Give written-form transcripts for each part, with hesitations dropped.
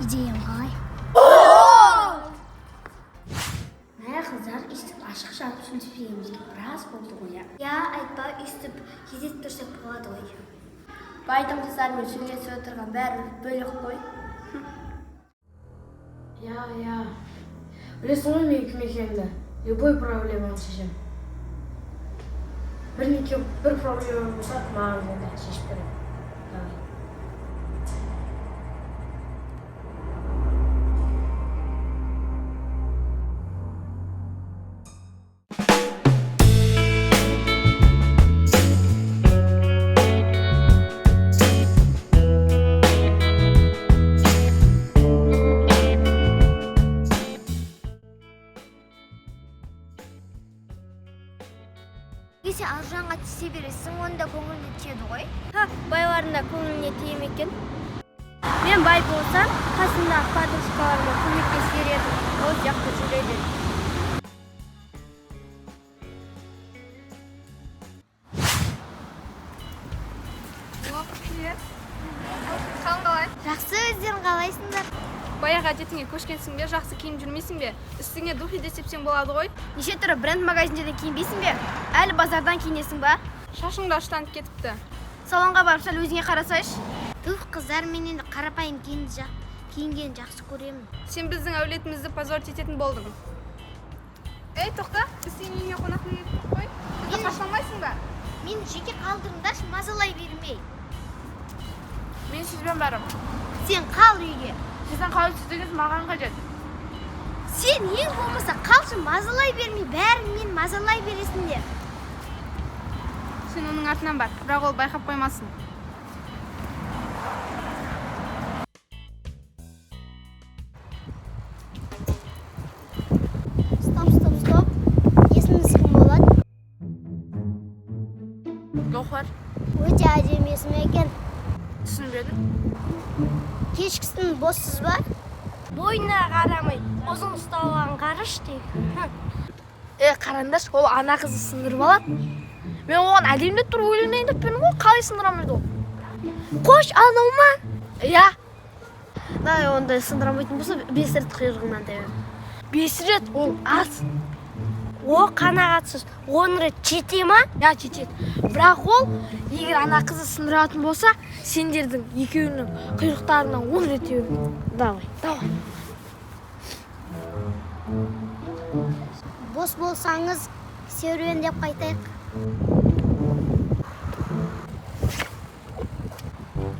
Идеям қалай? Мә, қыздар, өйстіп ашық жарық сөйлеспегенімізге біраз болды ғой, иә? Иә, айтпа, өйстіп кездесіп тұрсақ болады ғой. Байдың қыздарымен сөйлесіп отырған бәрі бөлек қой. Иә, иә. Білесің ғой менің кім екенімді. Любой проблеманы шешемін. Бір проблема болса, маған звонда, шешіп беремін. Давай. Неге сен Аружанға тиісе бересің, оның да көңіліне тиеді ғой. Ха, байлардың да көңіліне тие ме екен? Мен бай болсам, қасымдағы подружкаларыма көмектесер едім. Ол жақта жүре береді. О, привет. Қалың қалай? Жақсы, өздерің қалайсыңдар? Баяғы әдетіңе көшкенсің бе, жақсы киініп жүрмейсің бе? Үстіңе духи де сепсең болады ғой. Неше түрлі бренд магазиндерден киінбейсің бе? Әлі базардан киінесің ба? Шашың да ұштанып кетіпті. Салонға барып сәл өзіңе қарасайшы. Туф, қыздар, мен енді қарапайым киінгенді жақсы көремін. Сен біздің әулетімізді позорить ететін болдың. Ей, тоқта, біз сенің үйіңе қонақ кеттік қой. Бізді қарсыламайсың ба? Мені жеке қалдырыңдаршы, мазалай бермей. Мен сізбен барам. Сен қал үйге. Сіздің қауіпсіздігіңіз маған қажет. Сен ең болмаса қалшы, мазалай бермей, бәрін мен мазалай бересіңдер. Сен оның артынан бар, бірақ ол байқап қоймасын. Стоп, стоп, стоп. Есіміңіз кім болады? Гауһар. Өте әдемі есім екен. Түсінбедім. Кешкісін боссыз ба? Бойына қарамай, ұзын ұсталған қарыш дейік. Қараңдаршы, ол ана қызды сындырып алады. Мен оған әдемілеп тұрып өлең дайындап бердім ғой, қалай сындырамын еді ол? Қош, анау ма? Иә. Давай, ондай сындырамайтын болса, 5 рет құйрығынан тебемін. 5 рет ол аз. О, қанағатсыз. 10 рет жете ма? Иә, жетеді. Бірақ ол, егер ана қызды сындыратын болса, сендердің екеуінің құйрықтарынан 10 рет тебемін. Давай, давай. Бос болсаңыз, серуендеп қайтайық.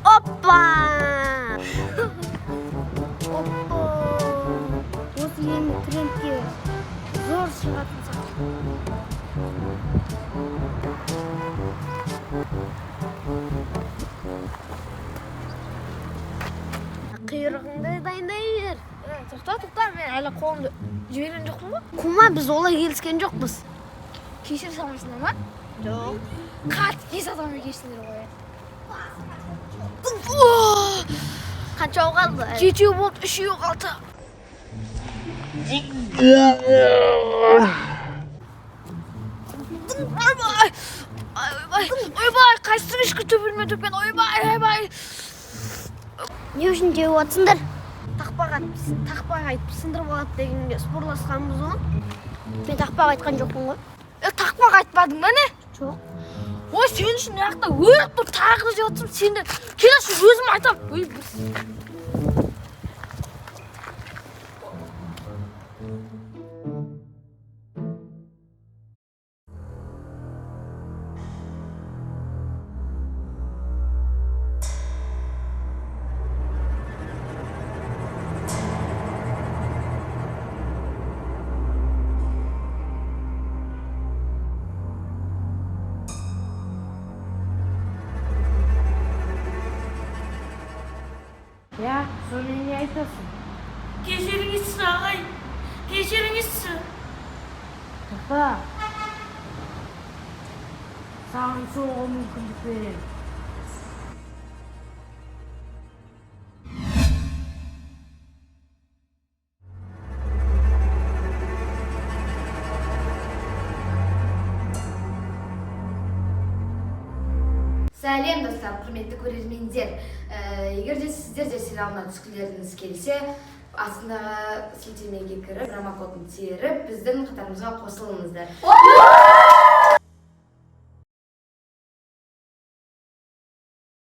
Опа! Опа! Осы енді трендке зор шығатын сияқты. Құйрығыңды дайындай бер. Тоқта, тоқта, мен әлі қолымды жіберген жоқпын ғой. Кума, біз олай келіскен жоқпыз. Кешіре салмайсыңдар ма? Жоқ. Қатты кес адам екенсіңдер ғой. Қаншау қалды? 7 болды, 3 қалды. Ойбай! Ойбай! Ойбай! Қайсысы ішкі төбелме төпен? Ойбай! Ойбай! Не үшін жеуіп жатсыңдар? Тақпақ айтып сындырып алады дегенге спорласқанбыз ғой. Мен тақпақ айтқан жоқпын ғой. Тақпақ айтпадың ба не? Жоқ. Ой, сен үшін мына жақта өліп тұр, тағы да жеп жатсам, сен де келші, өзім айтамын. Ой, бір Иә, сонымен не айтасың? Кешіріңізші, ағай, кешіріңізші. Тоқта. Саған соңғы мүмкіндік беремін. Сәлем, достар, құрметті көрермендер! Егер де сіздер де сериалына түскілеріңіз келсе, астындағы сілтемеге кіріп, промокодын теріп, біздің қатарымызға қосылыңыздар.